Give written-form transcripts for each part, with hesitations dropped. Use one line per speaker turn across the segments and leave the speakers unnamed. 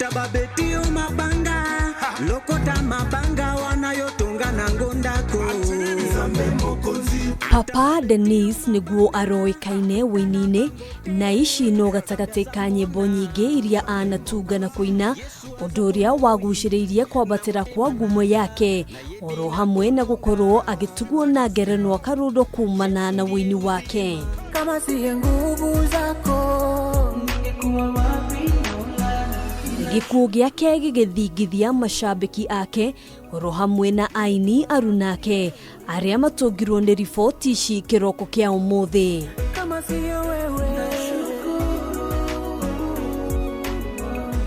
Ya babeti yo mabanga lokota mabanga wana yo tonga nango ndako.
Papa Denis nĩguo aroĩkaine wĩini-inĩ na ici no gatagatĩ ka nyĩmbo nyingĩ iria anatunga na kũina, ũndũ ũrĩa wagucĩrĩirie kwambatĩra kwa ngumo yake oro hamwe na gũkorwo agĩtugwo na ngerenwa karũndo kumana na wĩini wake.
Kama siye nguvu zako ningekuwa wapi?
Gĩkuũ gĩake gĩgĩthingithia macambĩki ake oro hamwe na aini arunake arĩa matũngirwo nĩ riboti ici kĩroko kĩa ũmũthĩ.
Kama siyo wewe.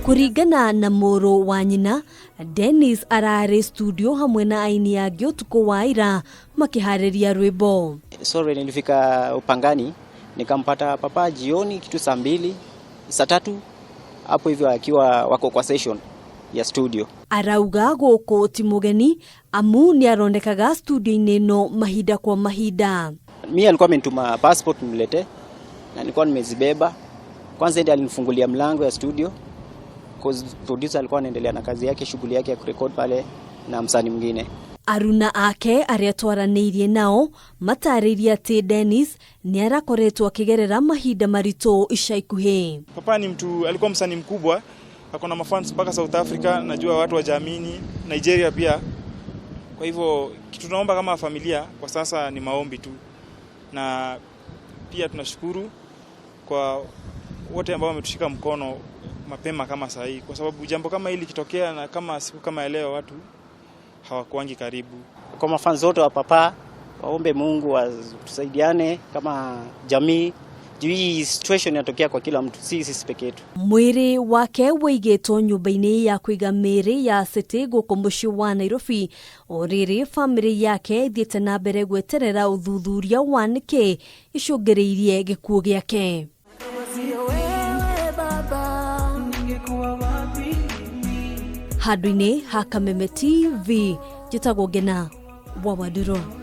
Kũringana na mũrũ wa nyina, Dennis ararĩ studio hamwe na aini angĩ ũtukũ wa ira makĩharĩria rwĩmbo.
Sorry, nilifika Upangani nikampata papa jioni kitu saa 2, saa 3 hapo hivyo akiwa wako kwa session ya studio.
Arauga gũkũ ti mũgeni amu nĩ aronekaga studio-inĩ ĩno mahinda kwa mahinda.
Mi alikuwa amenituma passport nimletee na nilikuwa nimezibeba. Kwanza ndiye alinifungulia mlango ya studio, cause producer alikuwa anaendelea na kazi yake, shughuli yake ya kurecord pale na msanii mwingine.
Aruna ake arĩa twaranĩirie nao matarĩirie atĩ Dennis nĩ arakoretwo akĩgerera mahinda maritũ ica ikuhĩ.
Papa ni mtu alikuwa msanii mkubwa, ako na mafans mpaka South Africa, najua watu wajaamini, Nigeria pia. Kwa hivyo kitu tunaomba kama familia kwa sasa ni maombi tu, na pia tunashukuru kwa wote ambao wametushika mkono mapema kama saa hii, kwa sababu jambo kama hili likitokea na kama siku kama ya leo watu hawakuangi karibu.
Kwa mafans wote wa papa waombe Mungu tusaidiane kama jamii, juu hii situation inatokea kwa kila mtu, si sisi peke yetu.
Mwĩrĩ wake wĩigĩtwo nyũmba-inĩ ya kũiga mĩĩrĩ ya City gũkũ mũciĩ wa Nairobi. O rĩrĩ bamĩrĩ yake ĩthiĩte na mbere gweterera ũthuthuria wa nĩkĩ gĩcũngĩrĩirie gĩkuũ gĩake.
Kama siyo wewe baba ningekuwa wapi mimi?
Handũ-inĩ ha Kameme TV, njĩtagwo Ngena wa Wanduro.